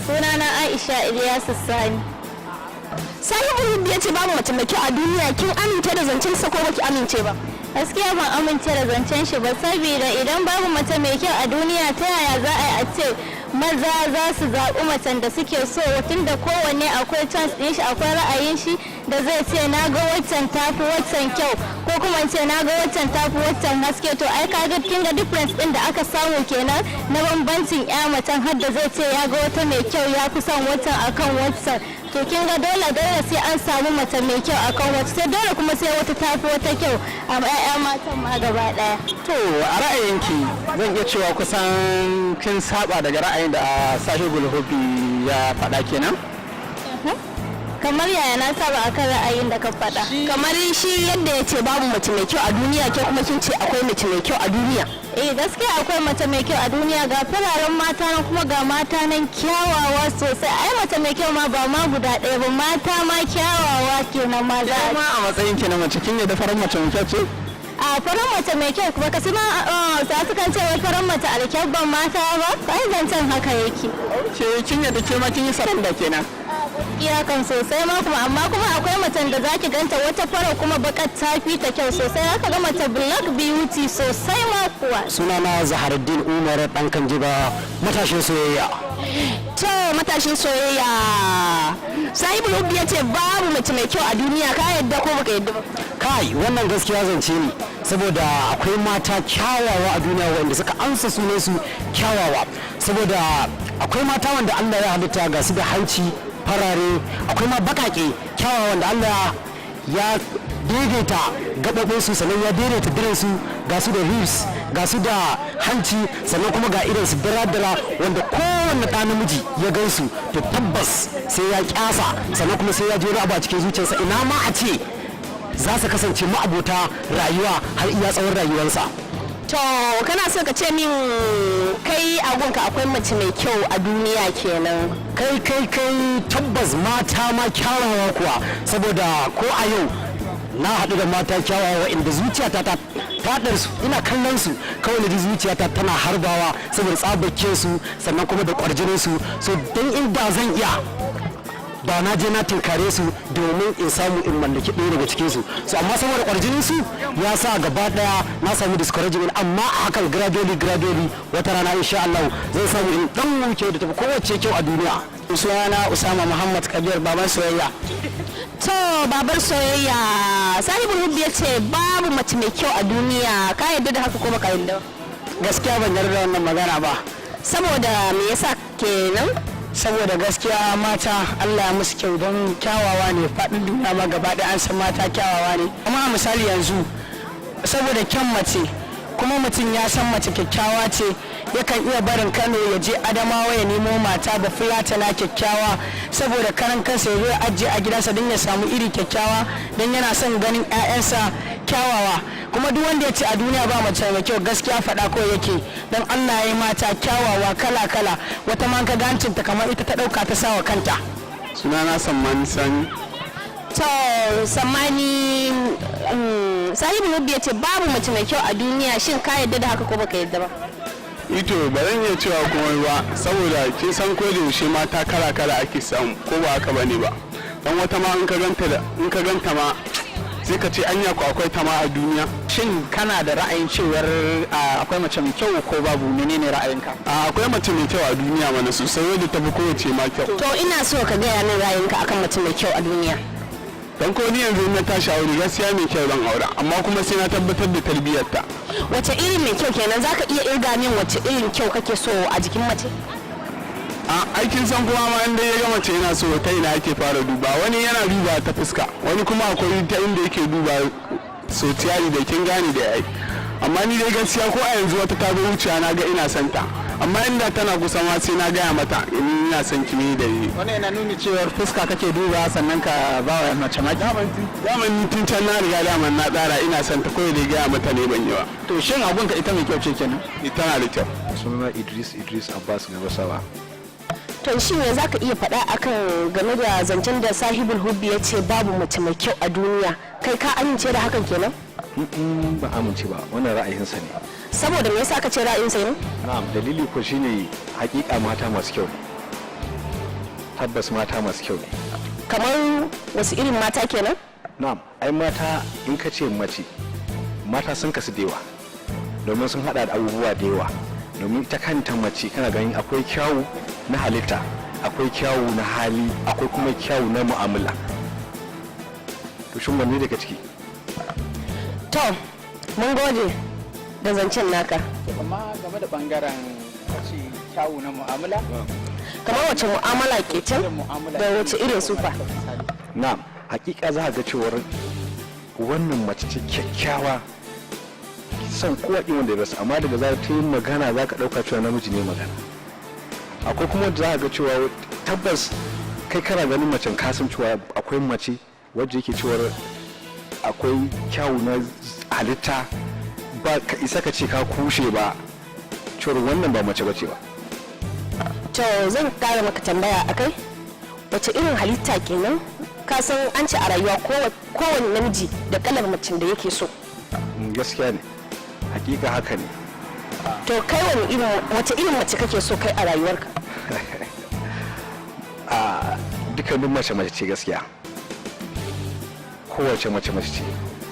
Sunana Aisha Ilyasu Sani. Sahibul Hubbi ya ce babu mace mai kyau a duniya. Kin amince da zancen sa ko baki amince ba? Gaskiya ban amince da zancen shi ba, saboda idan babu mace mai kyau a duniya, ta yaya za a yi a ce maza za su zaɓi macen da suke so, tunda kowanne akwai chance ɗin shi, akwai ra'ayin shi da zai ce na ga waccan tafi waccan kyau, ko kuma in ce na ga waccan tafi waccan haske? To ai kaga, kin ga difference ɗin da aka samu kenan na bambancin ya macen, har da zai ce ya ga wata mai kyau, ya fi son waccan akan waccan. To kin ga dole dole sai an samu mace mai kyau akan wata, sai dole kuma sai wata tafi wata kyau a 'ya'ya matan ma gaba ɗaya. To, a ra'ayinki zan iya cewa kusan kin saba daga ra'ayin da Sahibul Hubbi ya faɗa kenan? Kamar yaya na saba akan ra'ayin da ka faɗa? Kamar shi yadda ya ce babu mace mai kyau a duniya, ke kuma kin ce akwai mace mai kyau a duniya. Eh, gaskiya akwai mace mai kyau a duniya. Ga fararen mata nan, kuma ga mata nan kyawawa sosai. Ai mace mai kyau ma ba ma guda ɗaya ba, mata ma kyawawa kenan ma za a Ma a matsayin ki na mace, kin yadda farar mace mai kyau ce? A farar mace mai kyau kuma kasi ma za su kan ce wai farar mace alkyabban mata ba. Ai zancen haka yake. Ke kin yadda, ke ma kin yi saranda kenan? Iya kan sosai ma kuma. Amma kuma akwai macen da zaki ganta wata fara kuma bakar ta fi ta kyau sosai. Zaka ga mace black beauty sosai ma kuwa. Sunana Zaharuddin Umar Dan Kanjiba, matashin soyayya. To, matashin soyayya, Sahibul Hubbi ya ce babu mace mai kyau a duniya. Ka yadda ko baka yadda ba? Kai, wannan gaskiya zance ne, saboda akwai mata kyawawa a duniya wanda suka amsa sunansu kyawawa, saboda akwai mata wanda Allah ya halitta ga su da hanci farare, akwai ma bakake kyawawa wanda Allah ya daidaita gaɓaɓinsu, sannan ya daidaita dirinsu, ga su da ribs, ga su da hanci, sannan kuma ga irin su dara-dara, wanda kowanne ɗa namiji ya gansu to tabbas sai ya kyasa, sannan kuma sai ya ji wani abu a cikin zuciyarsa, ina ma a ce za su kasance ma'abota rayuwa har iya tsawon rayuwarsa. To, kana so ka ce min kai a gunka akwai mace mai kyau a duniya kenan? Kai kai kai, tabbas mata ma kyawawa kuwa, saboda ko a yau na haɗu da mata kyawawa inda zuciyata ta taɗar su, ina kallon su kawai na ji zuciyata tana harbawa saboda tsabakke su, sannan kuma da ƙwarjinin su. So don inda zan iya ba na je na tinkare su domin in samu in mallaki ɗaya daga cikin su. So amma saboda ƙwarjinin su ya sa gaba ɗaya na samu discouragement, amma a hakan gradually gradually wata rana insha Allah zan samu in dan wuce da tafi kowace kyau a duniya. Sunana Usama Muhammad Kabir, baban soyayya. To, babar soyayya, Sahibul Hubbi ya ce babu mace mai kyau a duniya. Ka yarda da haka ko baka yarda ba? Gaskiya ban yarda da wannan magana ba. Saboda me yasa kenan? Saboda gaskiya mata Allah ya musu kyau, don kyawawa ne. Faɗin duniya ma gaba ɗaya an san mata kyawawa ne. Amma a misali yanzu, saboda kyan mace, kuma mutum ya san mace kyakkyawa ce, yakan iya barin Kano ya je Adamawa ya nemo mata ba Fulatana kyakkyawa, saboda karan kansa ya zo ya ajiye a gidansa don ya samu iri kyakkyawa, don yana son ganin 'ya'yansa kyawawa. Kuma duk wanda ya ce a duniya ba mace mai kyau, gaskiya faɗa ko yake, don Allah ya yi mata kyawawa kala kala. Wata ma ka gancinta kamar ita ta ɗauka ta sawa kanta. Sunana Sammani Sani. To, Sammani, Sahibul Hubbi ya ce babu mace mai kyau a duniya. Shin ka yarda da haka ko baka yarda ba? Ito, ba zan iya cewa komai ba, saboda kin san ko da yaushe mata kala kala ake samu, ko ba haka bane ba? Dan wata ma in ka ganta ma sai ka ce anya ko akwai ta ma a duniya. Shin kana da ra'ayin cewar akwai mace mai kyau ko babu? Menene ra'ayinka? A, akwai mace mai kyau a duniya mana sosai, wadda ta fi kowace ma kyau. To, ina so ka gaya min ra'ayinka akan mace mai kyau a duniya. Dan ko ni yanzu in na tashi aure, gaskiya mai kyau zan aura, amma kuma sai na tabbatar da tarbiyyarta. Wace irin mai kyau kenan? Zaka iya irga min wace irin kyau kake so a jikin mace? A aikin san kuma ma inda ya ga mace yana so, ta ina ake fara duba? Wani yana duba ta fuska, wani kuma akwai ta inda yake duba. So tiyari da kin gane da yayi. Amma ni dai gaskiya ko a yanzu wata ta zo wuciya na ga ina son ta, amma inda tana kusa ma sai na gaya mata in ina son ki ne da ni. Wannan yana nuni cewar fuska kake duba sannan ka ba wa mace maki? Daman ni tun can na riga daman na tsara ina son ta, kawai dai gaya mata ne ban yi ba. To, shin abunka ita mai kyau ce kenan? Ni tana da kyau. Sunana Idris Idris Abbas Gabasawa. To, shi me zaka iya faɗa akan game da zancen da Sahibul Hubbi ya ce babu mace mai kyau a duniya? Kai ka amince da hakan kenan? Ba amince ba, wannan ra'ayinsa ne. Saboda me yasa ka ce ra'ayinsa ne? Na'am, dalili ko shine hakika mata masu kyau ne. Tabbas mata masu kyau ne. Kamar wasu irin mata kenan? Na'am, ai mata, in ka ce mace, mata sun kasu da yawa, domin sun hada da abubuwa da yawa. Domin ita kanta mace, kana ganin akwai kyawu na halitta, akwai kyawu na hali, akwai kuma kyawu na mu'amala. To, shin wanne daga ciki? To, mun gode da zancen naka. Amma game da bangaren kace kyawu na mu'amala, Kamar wace mu'amala ke can mu'amala da wace irin sufa? Na'am, hakika za a ga cewar wannan mace ce kyakkyawa, son kowa ƙin wanda ya rasa, amma daga za ta yi magana za ka ɗauka cewa namiji ne magana. Akwai kuma wanda za a ga cewa tabbas kai kana ganin macen, kasan cewa akwai mace wadda yake cewar akwai kyawu na halitta, ba ka isa ka ce ka kushe ba cewar wannan ba mace bace ba. To, zan kara maka tambaya akai wace irin halitta kenan. Ka san an ce a rayuwa kowane namiji da kalar macen da yake so. Gaskiya ne, hakika haka ne. To, kai wani irin, wace irin mace kake so kai a rayuwarka? A dukkanin mace mace ce gaskiya, kowace mace mace ce.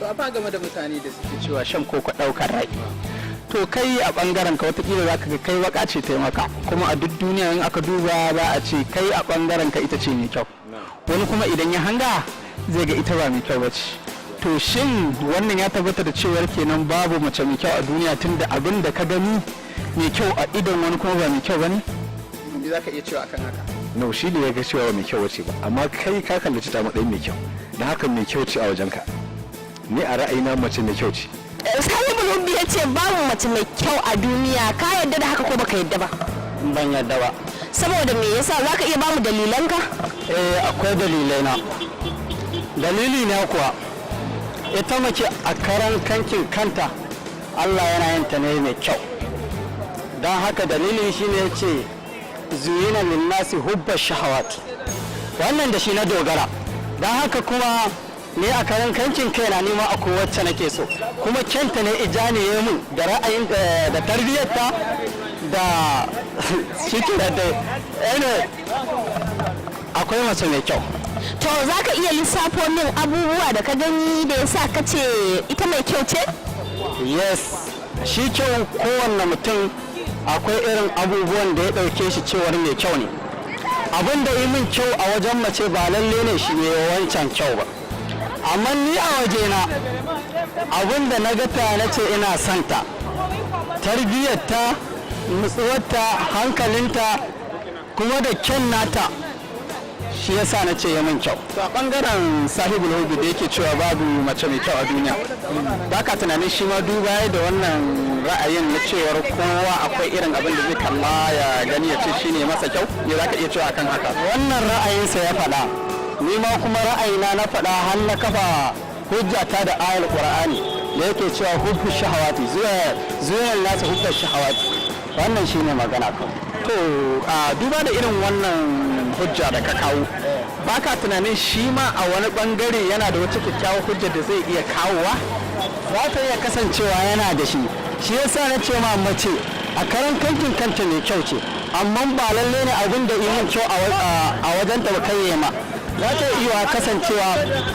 To, amma game da mutane da suke cewa shan koko ɗaukar rai, to kai a bangaren ka watakila za ka ga kai waka ce taimaka, kuma a duk duniya in aka duba za a ce kai a bangaren ka ita ce mai kyau. Wani kuma idan ya hanga zai ga ita ba mai kyau ba ce. To, shin wannan ya tabbata da cewar kenan babu mace mai kyau a duniya, tunda abin da ka gani mai kyau a idon wani kuma ba mai kyau ba ne? Me za ka iya cewa akan haka? No, shi ne ya ga cewa ba mai kyau wace ba, amma kai ka kallaci ta matsayin mai kyau, don haka mai kyau ce a wajenka. Ni a ra'ayina mace mai kyau ce. Sahibul Hubbi ya ce babu mace mai kyau a duniya. Ka yadda da haka ko baka yadda ba? Ban yadda ba. Saboda me yasa? Zaka iya bamu dalilanka? Eh, akwai dalilai na. Dalili na kuwa, ita mace a karan kankin kanta Allah yana yin ta ne mai kyau. Don haka dalilin shi ne ce zuyina linnasi hubba shahawat. Wannan da shi na dogara. Don haka kuma ni a karan kankin kaina, ni ma akwai wacce nake so, kuma kyanta ne ijani ya mun da ra'ayin da tarbiyyarta da shi ke da anyway, akwai mace mai kyau. To, zaka iya lissafo min abubuwa da ka gani da yasa ka ce ita mai kyau ce? Yes, shi kyau, kowanne mutum akwai irin abubuwan da ya ɗauke shi cewar mai kyau ne. Abin da yi min kyau a wajen mace ba lalle ne shi ne wancan kyau ba. Amma ni a wajena, abin da na gata na ce ina santa, tarbiyyarta, nutsuwarta, hankalinta, kuma da kyan nata, shi yasa na ce ya min kyau. To, a bangaren Sahibul Hubi da yake cewa babu mace mai kyau a duniya, ba ka tunanin shi ma duba ya da wannan ra'ayin na cewar kowa akwai irin abin da zai kalla ya gani ya ce shi ne masa kyau? Me za ka iya cewa akan haka? Wannan ra'ayinsa ya faɗa, ni ma kuma ra'ayina na faɗa, har na kafa hujjata da ayar Qur'ani da yake cewa hubbu shahawati, zuwa zuwa nasu hubbu shahawati. Wannan shine magana kan. To, a duba da irin wannan hujja da ka kawo, ba ka tunanin shi ma a wani bangare yana da wata kyakkyawar hujja da zai iya kawowa? Za ta iya kasancewa yana da shi. Shi yasa na ce ma mace a karan kankin kanta mai kyau ce, amma ba lalle ne abin da yi min kyau a wajen ta ba kai ya ma. Za ta iya kasancewa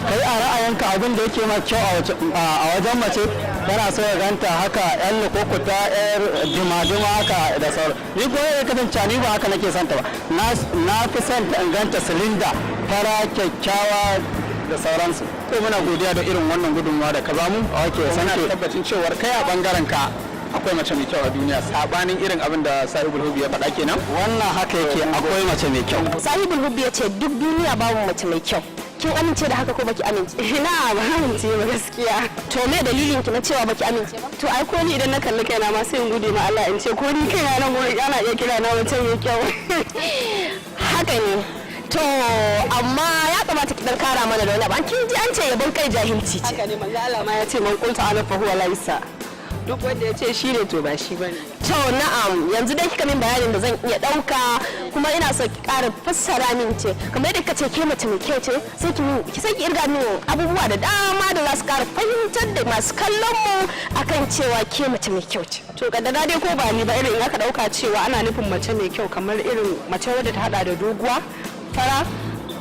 kai a ra'ayinka abin da yake ma kyau a wajen mace, kana so ya ganta haka yan lukukuta, yar dima-dima haka da sauran. Ni ko ya kasance ni ba haka nake son ta ba. Na fi son ta in ganta silinda, fara, kyakkyawa da sauransu. To, muna godiya da irin wannan gudunmawa da ka bamu. Okay, muna thank you. tabbacin cewar kai a bangaren ka akwai mace mai kyau a duniya, sabanin irin abin da Sahibul Hubi ya faɗa kenan. Wannan haka yake, akwai mace mai kyau. Sahibul Hubbi ya ce duk duniya babu mace mai kyau. Kin amince da haka ko baki amince? Na ba amince ba gaskiya. To, me dalilin ki na cewa baki amince ba? To, ai ko ni idan na kalli kaina ma sai in gode ma Allah, in ce ko ni kaina nan gurin ana iya kira na mace mai kyau. Haka ne. To, amma ya kamata ki dan kara mana da wani abu. An kin ji an ce yabon kai jahilci ce. Haka ne, manzo Allah ma ya ce man qultu ana fa huwa laysa. Duk wanda ya ce shi ne, to ba shi bane. To, na'am, yanzu dai kika min bayanin da zan iya ɗauka, kuma ina so ki ƙara fassara min ce kamar yadda kika ce ke mace mai kyau ce, sai ki min ki sai ki irga min abubuwa da dama da za su ƙara fahimtar da masu kallon mu akan cewa ke mace mai kyau ce. To, kaddara dai ko ba ni ba, irin in aka dauka cewa ana nufin mace mai kyau kamar irin mace wadda ta hada da doguwa Fara,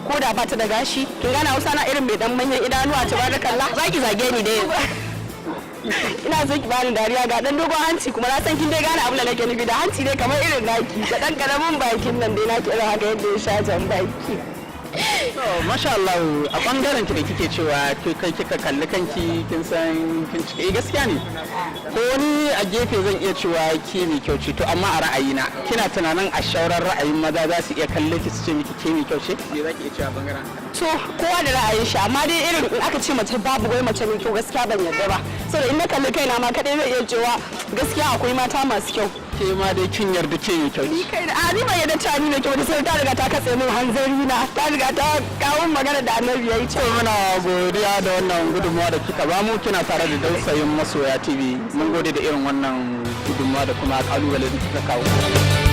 ko da ba ta da gashi. Kin gane Hausa na, irin mai dan manyan idanuwa, ta bada kalla. Za ki zage ni dai. Ina so ki bani dariya. Ga dan dogon hanci kuma, na san kin dai gane abin da nake nufi da hanci dai kamar irin naki, da dan karamin bakin nan dai naki, irin haka yadda ya sha jan baki. To, masha Allah, a bangaren ki da kike cewa ke kai kika kalli kanki kin san kin cika, eh, gaskiya ne. Ko wani a gefe zan iya cewa ke mai kyau ce. To, amma a ra'ayina, kina tunanin a shauran ra'ayin maza za su iya kalle ki su ce miki ke mai kyau ce? Me za ki iya cewa bangaren haka? To, kowa da ra'ayin shi, amma dai irin in aka ce mace babu wai mace mai kyau, gaskiya ban yarda ba, saboda in na kalli kaina ma kadai zai iya cewa gaskiya akwai mata masu kyau. Ke ma dai kin yarda ke mai kyau Ni ce? kai a ni ban yarda cewa ni mai kyau ba, sai ta riga ta katse min hanzari na, ta riga ta kawo min magana da Annabi yayi. To, muna godiya da wannan gudunmawa da kika bamu. Kina tare da Dausayin Masoya TV. Mun gode da irin wannan gudunmawa da kuma kalubale da kika kawo.